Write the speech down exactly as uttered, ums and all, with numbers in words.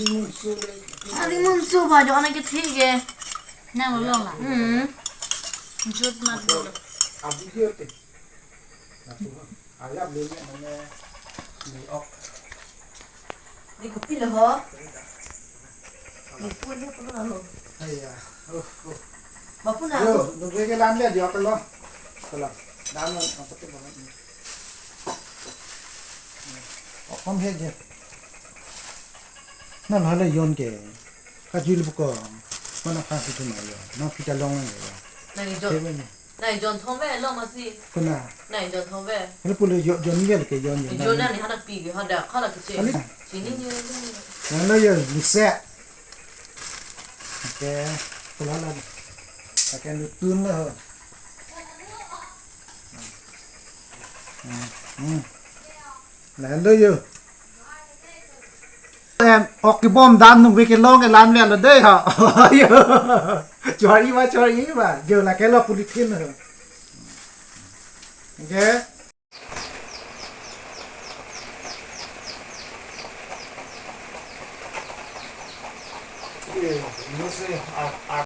Ari mumsu ba jo anak kethik ke. Nang lo long la. Hmm. Jut mat lo. Ayap le ne mane ni ok. Di kopi lo ho. Di pun ho pun lo. Aya. Oh, oh. Bapu na. Yo, nungve ke lam le di ok lo. Kala. Dan lo apa tu bang. Okom he je. Nan hala yon ke. Kajil buko. Mana pasi tu na yo. Na kita long na yo. Nai jon. Seven. Nai jon thom ve long masi. Kuna. Nai jon thom ve. Hala pule yo jon ni ke yon yon. Jon na ni hana pi ke hada khala ke che. Ani. Sini ni. Nan lo yo ni se. Oke. Kula la. Oke, nutun lo ho. Hmm. Hmm. Lahenlo yo. Em, ok kebom dam nungve kelong ke lam le lo dei ha. Yo. Chori ma, chori ma. Yo, lake lo polythene ho. Oke. Yo, no se, a, a,